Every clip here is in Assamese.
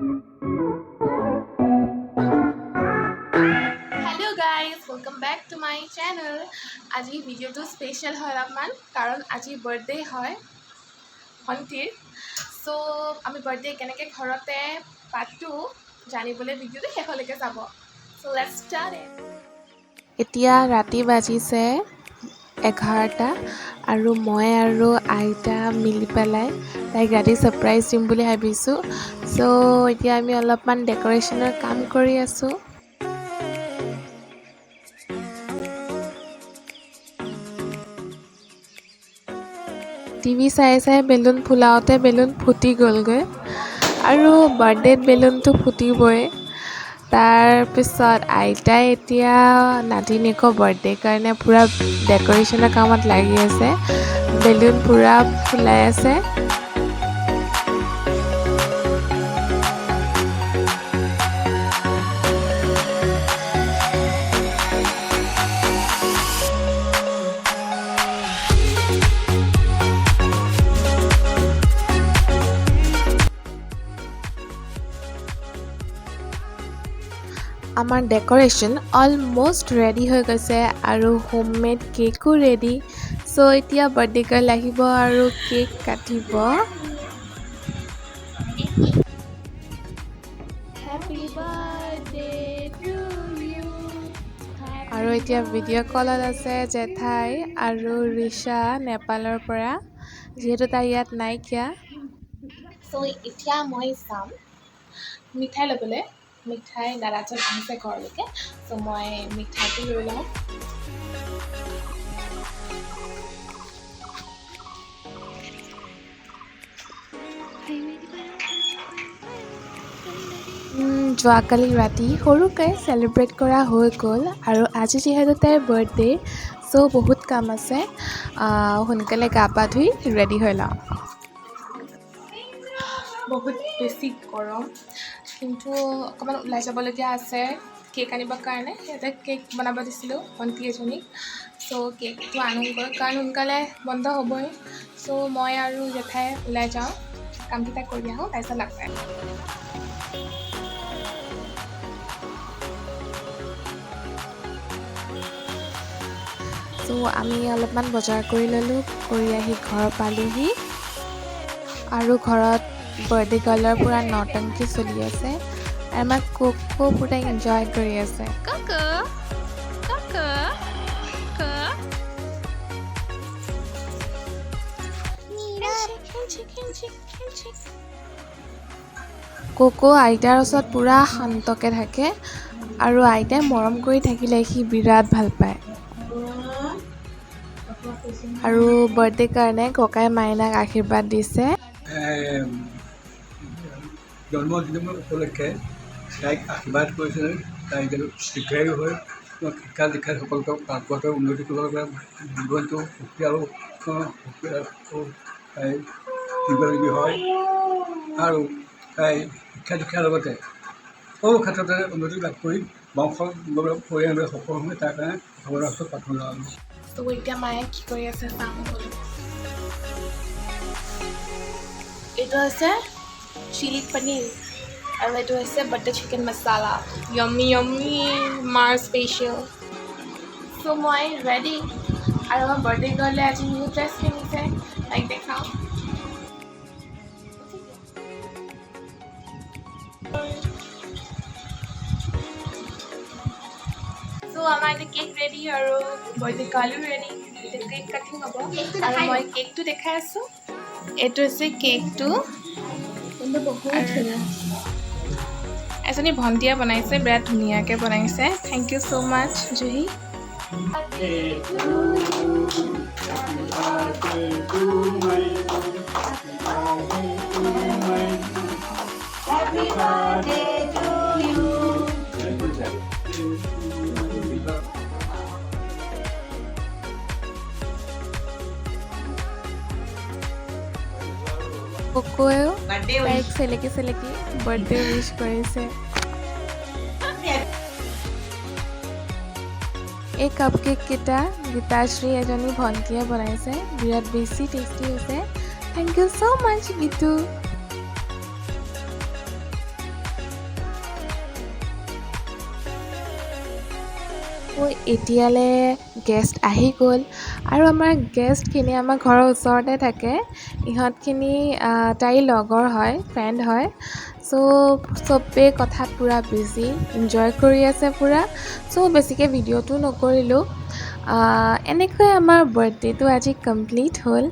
Hello guys, welcome back to my channel. আজি ভিডিঅ'টো স্পেচিয়েল হয় অলপমান, কাৰণ আজি বাৰ্থডে হয় ভণ্টিৰ। চ' আমি বাৰ্থডে কেনেকৈ ঘৰতে পাতোঁ জানিবলৈ ভিডিঅ'টো শেষলৈকে চাব। So let's start. এতিয়া ৰাতি বাজিছে 11টা আৰু মই আৰু আইতা মিলি পেলাই তাইক ৰাতি ছাৰপ্ৰাইজ দিম বুলি ভাবিছোঁ। চ' এতিয়া আমি অলপমান ডেক'ৰেশ্যনৰ কাম কৰি আছোঁ। টিভি চাই চাই বেলুন ফুলাওঁতে বেলুন ফুটি গ'লগৈ আৰু বাৰ্থডেত বেলুনটো ফুটিবই। তাৰপিছত আইতাই এতিয়া নাতিনীয়েকৰ বাৰ্থডেৰ কাৰণে পূৰা ডেক'ৰেশ্যনৰ কামত লাগি আছে, বেলুন পূৰা ফুলাই আছে। আমাৰ ডেক'ৰেশ্যন অলম'ষ্ট ৰেডি হৈ গৈছে আৰু হোমমেড কেকো ৰেডি। চ' এতিয়া বাৰ্থডে গাৰ্ল আহিব আৰু কেক কাটিব। Happy birthday to you. আৰু এতিয়া ভিডিঅ' কলত আছে জেঠাই আৰু ৰিচা নেপালৰ পৰা, যিহেতু তাই ইয়াত নাইকিয়া। চ' এতিয়া মই যাম মিঠাই ল'বলৈ। মিঠাই দাদাজন আহিছে ঘৰলৈকে, চ' মই মিঠাইটো লৈ লওঁ। যোৱাকালি ৰাতি সৰুকৈ চেলিব্ৰেট কৰা হৈ গ'ল আৰু আজি যিহেতু তাইৰ বাৰ্থডে, চ' বহুত কাম আছে। সোনকালে গা পা ধুই ৰেডি হৈ লওঁ। বহুত বেছি গৰম, কিন্তু অকণমান ওলাই যাবলগীয়া আছে কেক আনিবৰ কাৰণে। সিহঁতে কেক বনাব দিছিলোঁ ভণ্টি এজনীক। চ' কেকটো আনোগৈ, কাৰণ সোনকালে বন্ধ হ'বই। চ' মই আৰু জেঠাই ওলাই যাওঁ, কামকেইটা কৰি আহোঁ, তাৰপিছত লগ পাম। চ' আমি অলপমান বজাৰ কৰি ল'লোঁ, কৰি আহি ঘৰ পালোহি আৰু ঘৰত বাৰ্থডে গাৰ্লৰ পূৰা নটংকি চলি আছে আৰু আমাৰ কুকো পূৰা এনজয় কৰি আছে। কাকা কাকা কা। কুকো আইতাৰ ওচৰত পূৰা শান্তকৈ থাকে আৰু আইতাই মৰম কৰি থাকিলে সি বিৰাট ভাল পায়। আৰু বাৰ্থডে কাৰণে ককাই মাইনাক আশীৰ্বাদ দিছে। জন্মদিন উপলক্ষে তাইক আশীৰ্বাদ কৰিছে, তাই যেন দীৰ্ঘায়ু হৈ শিক্ষা দীক্ষাত সকলোকে আগতে উন্নতি কৰিব পাৰে, জীৱনটো সুখী আৰু তাই দীৰ্ঘজীৱী হয় আৰু তাই শিক্ষা দীক্ষাৰ লগতে সকলো ক্ষেত্ৰতে উন্নতি লাভ কৰি বংশ পৰিয়াল সফল হয়, তাৰ কাৰণে ভগৱানৰ ওচৰত প্ৰাৰ্থনা জনালোঁ। ত' এতিয়া মায়ে কি কৰি আছে চাওঁ ব'লো। এইটো হৈছে চিলি পনীৰ আৰু এইটো হৈছে বাটাৰ চিকেন মছালা, য়ম্মি য়ম্মি, মাৰ স্পেচিয়েল। চ' মই ৰেডি আৰু আমাৰ বাৰ্থডে গাৰ্লে আজি নিউ ড্ৰেছ পিন্ধিছে, তাইক দেখাওঁ। চ' আমাৰ এতিয়া কেক ৰেডি আৰু বাৰ্থডে গাৰ্লো ৰেডি। এতিয়া কেক কাটিং হ'ব আৰু মই কেকটো দেখাই আছোঁ। এইটো হৈছে কেকটো, এজনী ভণ্টিয়ে বনাইছে, বিৰাট ধুনীয়াকৈ বনাইছে। Thank you so much Juhi. কুকুৱেও তাইক চেলেকি চেলেকি বাৰ্থডে উইচ কৰিছে। এই কাপ কেককেইটা গীতাশ্ৰী এজনী ভণ্টিয়ে বনাইছে, বিৰাট বেছি টেষ্টি হৈছে। Thank you so much Gitu. এতিয়ালৈ গেষ্ট আহি গ'ল আৰু আমাৰ গেষ্টখিনি আমাৰ ঘৰৰ ওচৰতে থাকে। ইহঁতখিনি তাইৰ লগৰ হয়, ফ্ৰেণ্ড হয়। চ' চবেই কথাত পূৰা বিজি, এনজয় কৰি আছে পূৰা। চ' বেছিকৈ ভিডিঅ'টো নকৰিলোঁ। এনেকৈ আমাৰ বাৰ্থডেটো আজি কমপ্লিট হ'ল।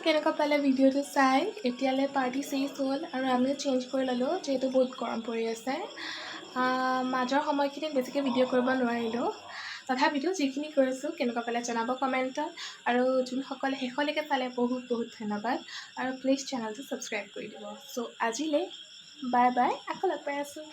কেনেকুৱা পালে ভিডিঅ'টো চাই? এতিয়ালৈ পাৰ্টি চেঞ্জ হ'ল আৰু আমিও চেঞ্জ কৰি ল'লোঁ, যিহেতু বহুত গৰম পৰি আছে। মাজৰ সময়খিনিত বেছিকৈ ভিডিঅ' কৰিব নোৱাৰিলোঁ, তথাপিতো যিখিনি কৰিছোঁ কেনেকুৱা পালে জনাব কমেণ্টত। আৰু যোনসকলে শেষলৈকে চালে বহুত বহুত ধন্যবাদ আৰু প্লিজ চেনেলটো ছাবস্ক্ৰাইব কৰি দিব। চ' আজিলৈ বাই বাই, আকৌ লগ পাই আছোঁ।